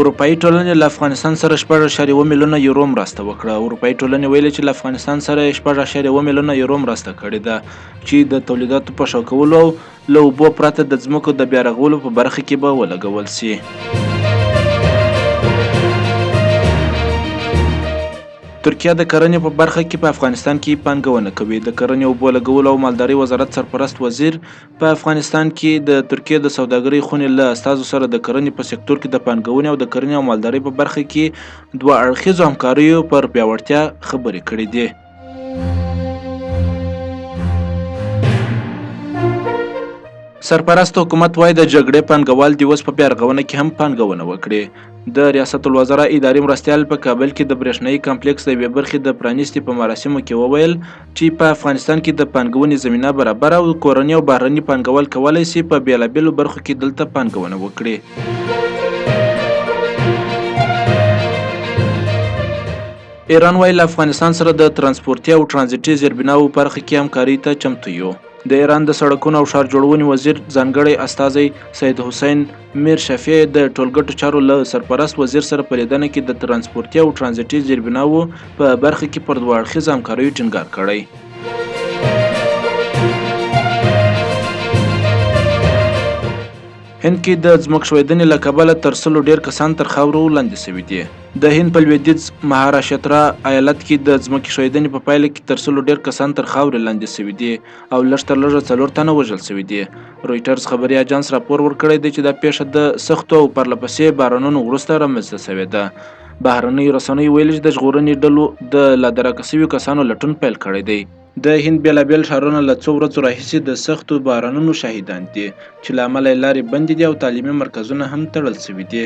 اروپايي ټولنې له افغانستان سره 6.7 میلیونه یورو مرسته وکړه. اروپايي ټولنې ویلي چې له افغانستان سره یې 6.7 میلیونه یورو مرسته کړې ده چې د تولیداتو په ښه کولو او له اوبو پرته د ځمکو د بیا رغولو په برخه کې به ولګول شي. ترکیه د کرنې په برخه کې په افغانستان کې پانګونه کوي. د کرنې، اوبو لګولو او مالدارۍ وزارت سرپرست وزیر په افغانستان کې د ترکیې د سوداګرۍ خونې له استازو سره د کرنې په سکتور کې د پانګونې او د کرنې او مالدارۍ په برخه کې دوه اړخیزو همکاریو پر پیاوړتیا خبرې کړې دي. سرپرست حکومت وايي، د جګړې پانګوال دې اوس په بیارغونه کې هم پانګونه وکړي. د ریاست الوزرا اداري مرستیال په کابل کې د برېښنايي کمپلیکس د یوې برخې د پرانیستې په مراسمو کې وویل چې په افغانستان کې د پانګونې زمینه برابره او کورني او بهرني پانګوال کولی شي په بېلابېلو برخو کې دلته پانګونه وکړي. ایران وايي، له افغانستان سره د ترانسپورتي او ترانزیټي زیربناوو برخه کې همکارۍ ته چمتو یو. د ایران د سړکونو او ښار جوړونې وزیر ځانګړی استازی سید حسین میر شفیع د ټولګټو چارو له سرپرست وزیر سره په لیدنه کې د ترانسپورتي او ترانزیټي زیربناوو په برخه کې پر دوه اړخیزه همکاریو ټینګار کړی. هند کې د ځمکښویدنې له کبله تر سلو ډېر کسان تر خاورو لاندې شوي دي. د هند په لوېدیځ مهاراشترا ایالت کې د ځمکې ښویدنې په پایله کې تر سلو ډېر کسان تر خاورې لاندې شوي دي او لږ تر لږه څلور تنه وژل شوي دي. رویټرز خبري اژانس راپور ورکړی دی چې دا پېښه د سختو او پرله پسې بارانونو وروسته رامنځته شوې ده. بهرنیو رسنیو ویلي چې د ژغورنې ډلو د لادرکه شویو کسانو لټون پیل کړی دی. د هند بېلابېل ښارونه له څو ورځو راهیسې د سختو بارانونو شاهدان دي، چې له امله یې لارې بندې دي او تعلیمي مرکزونه هم تړل شوي دي.